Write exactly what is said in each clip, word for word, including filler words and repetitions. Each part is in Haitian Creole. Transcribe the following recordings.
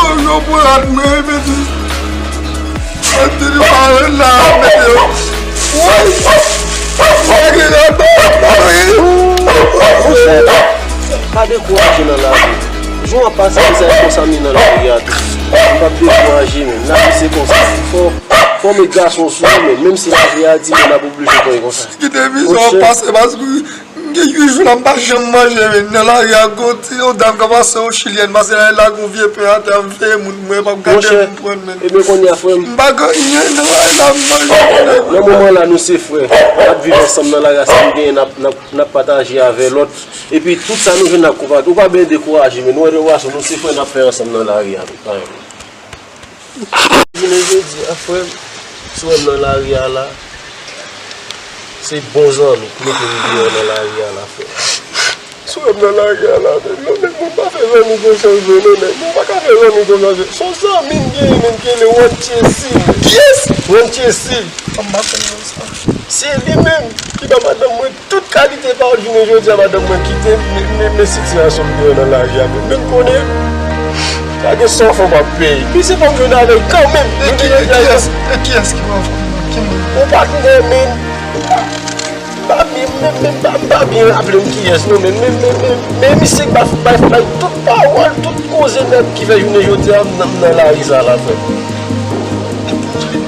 yo, yo pou rad mwen, epi di, epi di, pa rad la, mete yo. Woy! Nèg yo, yo, Monchè, pa dekouraje nan lavi. Jou an pase, se konsa m ye nan lari a tou. M p ap dekouraje menm. Lavi se konsa. Fò, fò w met gason sou ou menm. Menm si lavi a di, men n ap oblije pran l konsa. Kite vizyon an pase, paske Gen uit jou la, m pa janm manje, men nan lari a, gon ti, yon dam ka pase, yon chilyèn pase la, l lage yon vye pen atè, ap veye moun, mwen p ap gade, monchè, m pran, men. Ebyen, kounye a, frè m, m pa gen anyen nan lari la, m manje, men. Nan moman la, nou se frè, n ap viv ansanm nan lari a, sa nou genyen, n ap, n ap, n ap pataje avè lòt. Epi, tout sa nou jwenn, n ap konpati. Ou pa byen dekouraje, men nou wè, nou wè, nou se frè, n ap fè ansanm nan lari a, men, kanmenm. Jounen jodi a, frè m, si w wè m nan lari a la, se bon zanmi ki mete m deyò nan lari a la, frè m. Si w wè m nan lari a la, men, non, nèg, mwen pa fè zanmi konsa vre, non, nèg. Mwen pa ka fè zanmi konsa vre. Se yon zanmi m genyen, menm, ki rele Ron Chessy. Kiyès? Ron Chessy. Kòm m pa konn moun sa. Se li menm ki ba madanm mwen tout kalite pawòl. Jounen jodi a, madanm mwen kite m, men, men, men sitiyasyon m gen nan lari a, men, men m konnen pa gen sa w fè w p ap peye. Misye fè m jwenn avè l kanmenm. E ki, e kiyès, e kiyès ki pran fòm nan? Ki moun? Yon patnè, men, m pa, m pa byen, men, men, m pa, m pa byen raple m kiyès, non, men, men, men, men, men misye bay, bay, bay tout pawòl, tout koze nèg ki fè jounen jodi a, m nan, m nan lari sa la, frè.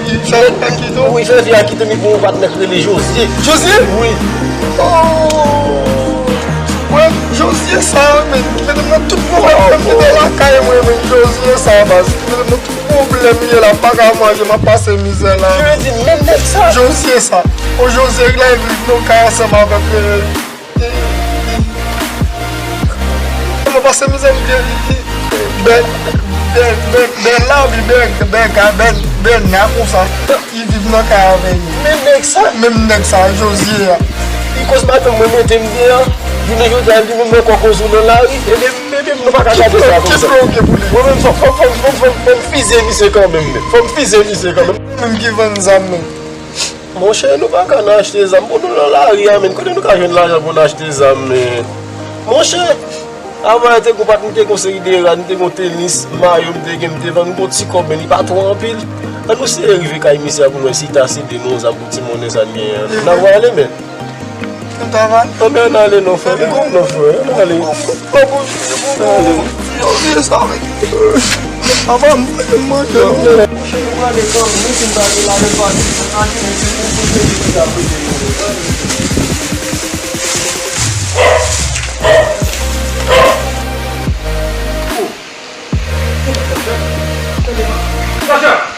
Li fè fi a kite w? Wi, fè fi a kite m, li gen yon patnè k rele Josie. Josie? Wi. Oh! Wè, Josie sa, men, li mete m nan tout pwoblèm, mwen kite lakay mwen, men, Josie sa, baz. Li mete m nan tout pwoblèm, m ye la, m pa ka manje, m ap pase mizè la. Ki vle di, menm nèg sa? Josie sa. O, Josie, la, li viv nan kay ansanm avèk, euh, Mwen pase mizè, m gen bè, bè, bè, bè lavi, bè, bè, bè, bè, bè, na konsa. Li viv nan kay avè nou. Menm nèg sa? Menm nèg sa, Josie a. Li koz madanm mwen mete m deyò. Jounen jodi a, li menm ankò koz ou nan lari. Ebyen, ebyen, nou pa ka gade sa konsa. Ki plan w gen pou li? Mwen menm, fò, fò, fò, fò, fò, fò m fize misye kanmenm, men. Fò m fize misye kanmenm. Menm ki vann zam, men. Monchè, nou pa ka nan achte zam pou nou nan lari a, menm. Kote nou ka jwenn lajan pou n achte zam, menm? Monchè, avan yè te gon pat, m te gon seri de rad, m te gon tenis, mayo, m te gen, m te vann, m gon ti kòb, men li pa twò anpil. Ann nou seye rive kay misye a pou n wè si li ta sede nou yon zam pou ti monnen sa n genyen an. N ap ale, menm. Nou ta va? Anben, ann ale non, frè. Vin kòm non, frè. Ann ale. Ann ale. Yo, vye sa, men. Papa, m, m manje. Monchè, nou prale kanmenm, nou fin pale la, nou pale. Ann ale, men, se pou, pou, pou, pou, pou, pou, Sacha!